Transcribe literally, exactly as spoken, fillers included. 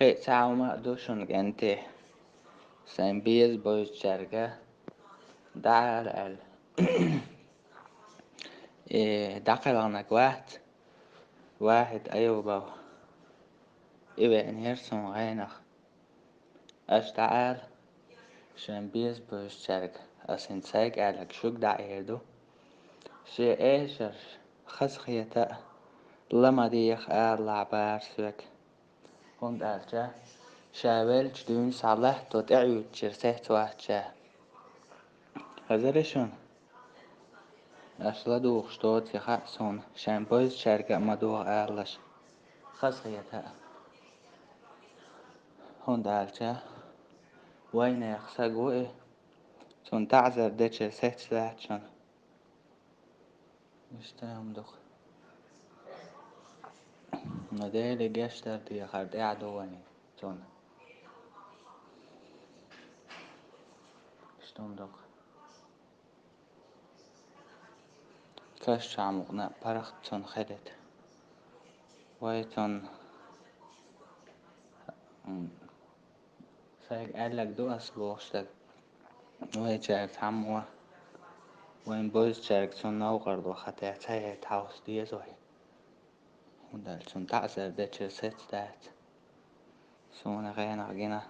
Кхин а цхьа хӀума а ду шуна, кӀентий, сайн беза бовзачаьрга дӀаала аьлла. Э, дӀакхелхинарг вац, Вахьид Аюбов. И веанера суна гӀенах. Аша дӀаала шайн беза бовзачаьрга, аса хӀинца сайга аьлларг шуьга дӀаэр ду. Шен эшарш хазахета а, ла ма деха алалахь бара соьга. ХӀунда аьлча ша веллачу дуьйна схьа латто тӀеӀуьйтучуьра сецвац ша. Хезарий шуна? Ас ладугӀуш доций хаьа суна, шайн бовзачаьрга а ма догӀа алалаш. Хазахета а. ХӀунда аьлча вайнехан саг ву и, цунна таӀзар дечуьра сецдац шуна. Иштта хӀума ду-кх. Но Деле гечдар дехар тӀехь ду вайна цунна. Иштта хӀума ду-кх. Каш чу мукъана паргӀат цунна хилийта. Вай цунна, м, сайга аьлларг ду ас бохуш дерг. Вайчаьрца цхьаммо вайн бовзачаьрга цунна новкъарло хета ца яйта хьовса деза вай. ХӀунда аьлча цунна таӀзар дечуьра сецдац. Суна гӀенах гина.